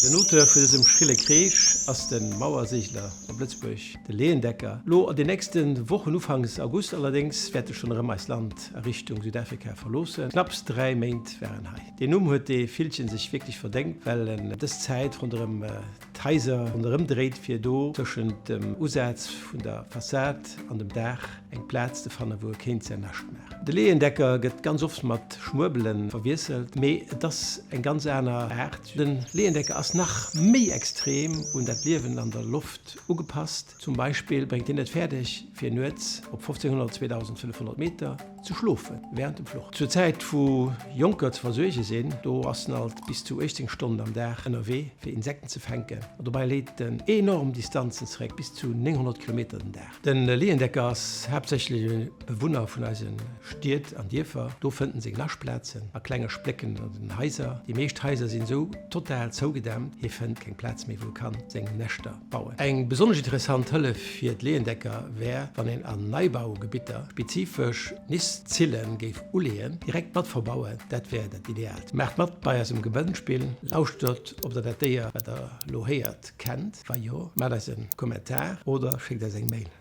Den Auteur vu dësem schrille Kreesch ass de Mauerseegler op Lëtzebuerg, de Leeëndecker. Lo an den nächste Wochen, ufanks August allerdéngs, wäert e schonn erëm eist Land a Richtung Südafrika verloossen. Knapps 3 Méint war en hei. Deen Numm huet dee Villchen sech wierklech verdéngt, well en dës Zäit ronderëm d'Haiser ronderëm dréit, fir do tëschent dem Usaz vun der Fassad an dem Daach eng Plaz ze fannen, wou e kéint säin Nascht maachen. De Leeëndecker gëtt ganz oft mat Schmuebele verwiesselt, mee et ass eng ganz aner Aart. De Leeëndecker ass nach méi extrem un dat Liewen an der Loft ugepasst. Zum Beispill bréngt hien et fäerdeg, fir nuets op 1500, 2500 Meter ze schlofe wärend dem Fluch. Zur Zäit wou Jonker ze versuerge sinn, do ass en alt bis zu 18 Stonnen am Dag ënnerwee fir Insekten ze fänken an dobäi leet en enorm Distanzen zeréck, bis zu 900 Kilometer den Dag. De Leeëndecker ass haaptsächlech e Bewunner vun eise Stied an Dierfer. Do fënnt en seng Naschtplazen a klenge Splécken an den Haiser. Déi meescht Haiser sinn esou total zougedämmt, hie fënnt keng Plaz méi wou e kann seng Näschter bauen. Eng besonnesch interessant Hëllef fir d'Leeëndecker wär, wann een an Neibaugebitter spezifesch Nistzille géif uleeën, direkt mat verbauen, dat wär dat Ideaalt. Maacht mat bei eisem Gewënnspill, lauschtert ob der dat Déier wat der lo héiert kennt, wa jo, maacht eis e Kommentar oder schéckt eis eng Mail.